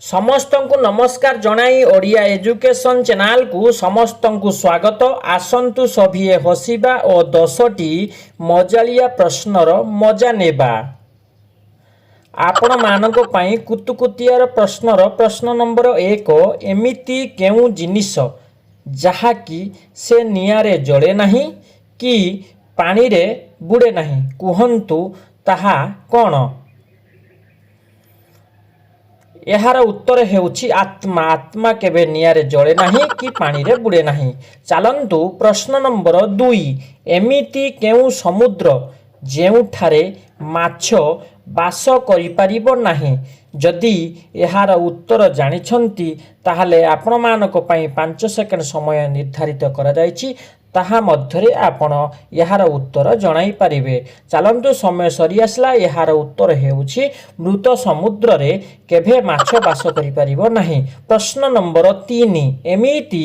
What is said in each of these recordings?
ସମସ୍ତଙ୍କୁ ନମସ୍କାର ଜଣାଇ ଓଡ଼ିଆ ଏଜୁକେସନ୍ ଚ୍ୟାନେଲକୁ ସମସ୍ତଙ୍କୁ ସ୍ୱାଗତ। ଆସନ୍ତୁ ସଭିଏ ହସିବା ଓ 10ଟି ମଜାଳିଆ ପ୍ରଶ୍ନର ମଜା ନେବା। ଆପଣମାନଙ୍କ ପାଇଁ କୁତୁକୁତିଆର ପ୍ରଶ୍ନର ପ୍ରଶ୍ନ ନମ୍ବର 1। ଏମିତି କେଉଁ ଜିନିଷ ଯାହାକି ସେ ନିଆଁରେ ଜଳେ ନାହିଁ କି ପାଣିରେ ବୁଡ଼େ ନାହିଁ? କୁହନ୍ତୁ ତାହା କ'ଣ? ଏହାର ଉତ୍ତର ହେଉଛି ଆତ୍ମା। ଆତ୍ମା କେବେ ନିଆଁରେ ଜଳେ ନାହିଁ କି ପାଣିରେ ବୁଡ଼େ ନାହିଁ। ଚାଲନ୍ତୁ ପ୍ରଶ୍ନ ନମ୍ବର 2। ଏମିତି କେଉଁ ସମୁଦ୍ର ଯେଉଁଠାରେ ମାଛ ବାସ କରିପାରିବ ନାହିଁ? ଯଦି ଏହାର ଉତ୍ତର ଜାଣିଛନ୍ତି, ତାହେଲେ ଆପଣମାନଙ୍କ ପାଇଁ 5 ସେକେଣ୍ଡ ସମୟ ନିର୍ଦ୍ଧାରିତ କରାଯାଇଛି। ତାହା ମଧ୍ୟରେ ଆପଣ ଏହାର ଉତ୍ତର ଜଣାଇ ପାରିବେ। ଚାଲନ୍ତୁ, ସମୟ ସରିଆସିଲା। ଏହାର ଉତ୍ତର ହେଉଛି ମୃତ ସମୁଦ୍ରରେ କେବେ ମାଛ ବାସ କରିପାରିବ ନାହିଁ। ପ୍ରଶ୍ନ ନମ୍ବର 3। ଏମିତି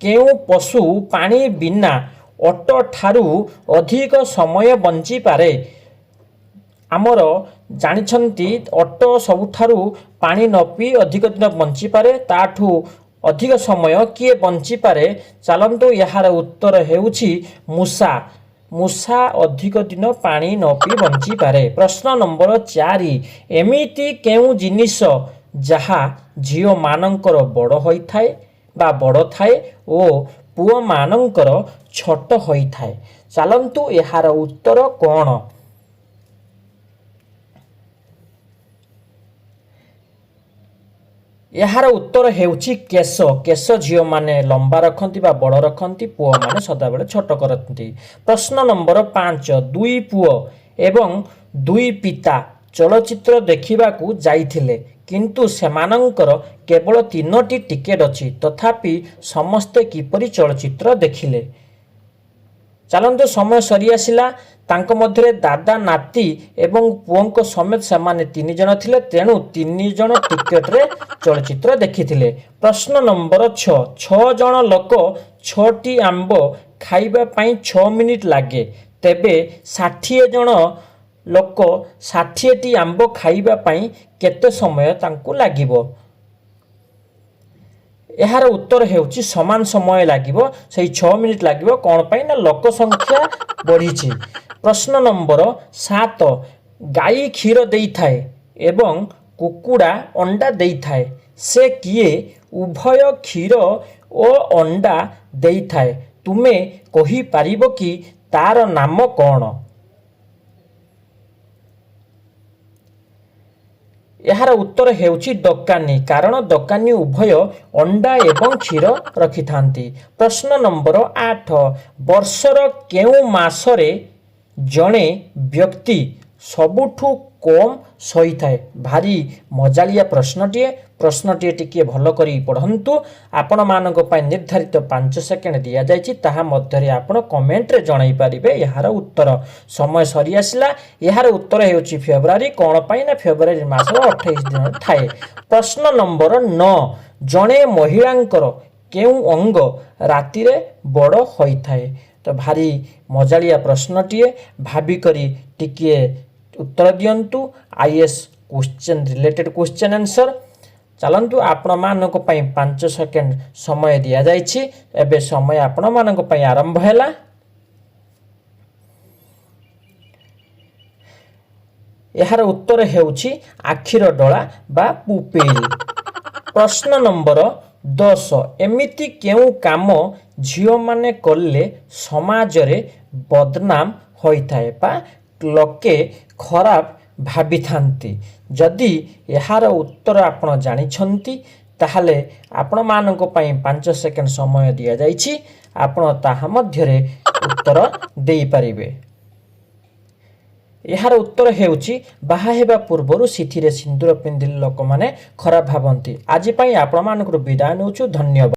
କେଉଁ ପଶୁ ପାଣି ବିନା ଓଟଠାରୁ ଅଧିକ ସମୟ ବଞ୍ଚିପାରେ? ଆମର ଜାଣିଛନ୍ତି, ଓଟ ସବୁଠାରୁ ପାଣି ନ ପିଇ ଅଧିକ ଦିନ ବଞ୍ଚିପାରେ। ତାଠୁ ଅଧିକ ସମୟ କିଏ ବଞ୍ଚିପାରେ? ଚାଲନ୍ତୁ, ଏହାର ଉତ୍ତର ହେଉଛି ମୂଷା। ମୂଷା ଅଧିକ ଦିନ ପାଣି ନ ପିଇ ବଞ୍ଚିପାରେ। ପ୍ରଶ୍ନ ନମ୍ବର 4। ଏମିତି କେଉଁ ଜିନିଷ ଯାହା ଝିଅମାନଙ୍କର ବଡ଼ ହୋଇଥାଏ ବା ବଡ଼ ଥାଏ ଓ ପୁଅମାନଙ୍କର ଛୋଟ ହୋଇଥାଏ? ଚାଲନ୍ତୁ, ଏହାର ଉତ୍ତର କ'ଣ? ଏହାର ଉତ୍ତର ହେଉଛି କେଶ। କେଶ ଝିଅମାନେ ଲମ୍ବା ରଖନ୍ତି ବା ବଡ଼ ରଖନ୍ତି, ପୁଅମାନେ ସଦାବେଳେ ଛୋଟ କରନ୍ତି। ପ୍ରଶ୍ନ ନମ୍ବର 5। ଦୁଇ ପୁଅ ଏବଂ ଦୁଇ ପିତା ଚଳଚ୍ଚିତ୍ର ଦେଖିବାକୁ ଯାଇଥିଲେ, କିନ୍ତୁ ସେମାନଙ୍କର କେବଳ ତିନୋଟି ଟିକେଟ୍ ଅଛି। ତଥାପି ସମସ୍ତେ କିପରି ଚଳଚ୍ଚିତ୍ର ଦେଖିଲେ? ଚାଲନ୍ତୁ, ସମୟ ସରିଆସିଲା। ତାଙ୍କ ମଧ୍ୟରେ ଦାଦା, ନାତି ଏବଂ ପୁଅଙ୍କ ସମେତ ସେମାନେ ତିନି ଜଣ ଥିଲେ। ତେଣୁ ତିନି ଜଣ ଟିକେଟରେ ଚଳଚ୍ଚିତ୍ର ଦେଖିଥିଲେ। ପ୍ରଶ୍ନ ନମ୍ବର 6। ଛଅ ଜଣ ଲୋକ ଛଅଟି ଆମ୍ବ ଖାଇବା ପାଇଁ 6 ମିନିଟ୍ ଲାଗେ। ତେବେ 60 ଜଣ ଲୋକ 60ଟି ଆମ୍ବ ଖାଇବା ପାଇଁ କେତେ ସମୟ ତାଙ୍କୁ ଲାଗିବ? ଏହାର ଉତ୍ତର ହେଉଛି ସମାନ ସମୟ ଲାଗିବ, ସେଇ 6 ମିନିଟ୍ ଲାଗିବ। କ'ଣ ପାଇଁ ନା ଲୋକ ସଂଖ୍ୟା ବଢ଼ିଛି। ପ୍ରଶ୍ନ ନମ୍ବର 7। ଗାଈ କ୍ଷୀର ଦେଇଥାଏ ଏବଂ କୁକୁଡ଼ା ଅଣ୍ଡା ଦେଇଥାଏ। ସେ କିଏ ଉଭୟ କ୍ଷୀର ଓ ଅଣ୍ଡା ଦେଇଥାଏ? ତୁମେ କହିପାରିବ କି ତାର ନାମ କ'ଣ? ଏହାର ଉତ୍ତର ହେଉଛି ଦୋକାନୀ। କାରଣ ଦୋକାନୀ ଉଭୟ ଅଣ୍ଡା ଏବଂ କ୍ଷୀର ରଖିଥାନ୍ତି। ପ୍ରଶ୍ନ ନମ୍ବର 8। ବର୍ଷର କେଉଁ ମାସରେ ଜଣେ ବ୍ୟକ୍ତି ସବୁଠୁ କମ୍ ଶୋଇଥାଏ? ଭାରି ମଜାଳିଆ ପ୍ରଶ୍ନଟିଏ। ପ୍ରଶ୍ନଟିଏ ଟିକିଏ ଭଲ କରି ପଢ଼ନ୍ତୁ। ଆପଣମାନଙ୍କ ପାଇଁ ନିର୍ଦ୍ଧାରିତ 5 ସେକେଣ୍ଡ ଦିଆଯାଇଛି। ତାହା ମଧ୍ୟରେ ଆପଣ କମେଣ୍ଟରେ ଜଣାଇ ପାରିବେ ଏହାର ଉତ୍ତର। ସମୟ ସରିଆସିଲା। ଏହାର ଉତ୍ତର ହେଉଛି ଫେବୃଆରୀ। କ'ଣ ପାଇଁ ନା ଫେବୃଆରୀ ମାସର 28 ଦିନ ଥାଏ। ପ୍ରଶ୍ନ ନମ୍ବର 9। ଜଣେ ମହିଳାଙ୍କର କେଉଁ ଅଙ୍ଗ ରାତିରେ ବଡ଼ ହୋଇଥାଏ? ତ ଭାରି ମଜାଳିଆ ପ୍ରଶ୍ନଟିଏ। ଭାବିକରି ଟିକିଏ ଉତ୍ତର ଦିଅନ୍ତୁ। IS question related question answer. ଚାଲନ୍ତୁ, ଆପଣମାନଙ୍କ ପାଇଁ 5 ସେକେଣ୍ଡ ସମୟ ଦିଆଯାଇଛି। ଏବେ ସମୟ ଆପଣମାନଙ୍କ ପାଇଁ ଆରମ୍ଭ ହେଲା। ଏହାର ଉତ୍ତର ହେଉଛି ଆଖିର ଡୋଳା ବା ପୁପିଲ। ପ୍ରଶ୍ନ ନମ୍ବର 10। ଏମିତି କେଉଁ କାମ ଝିଅମାନେ କଲେ ସମାଜରେ ବଦନାମ ହୋଇଥାଏ ବା ଲୋକେ ଖରାପ ଭାବିଥାନ୍ତି? ଯଦି ଏହାର ଉତ୍ତର ଆପଣ ଜାଣିଛନ୍ତି, ତାହେଲେ ଆପଣମାନଙ୍କ ପାଇଁ 5 ସେକେଣ୍ଡ ସମୟ ଦିଆଯାଇଛି। ଆପଣ ତାହା ମଧ୍ୟରେ ଉତ୍ତର ଦେଇପାରିବେ। ଏହାର ଉତ୍ତର ହେଉଛି ବାହା ହେବା ପୂର୍ବରୁ ସିଥିରେ ସିନ୍ଦୁର ପିନ୍ଧିଲେ ଲୋକମାନେ ଖରାପ ଭାବନ୍ତି। ଆଜି ପାଇଁ ଆପଣମାନଙ୍କଠୁ ବିଦାୟ ନେଉଛୁ। ଧନ୍ୟବାଦ।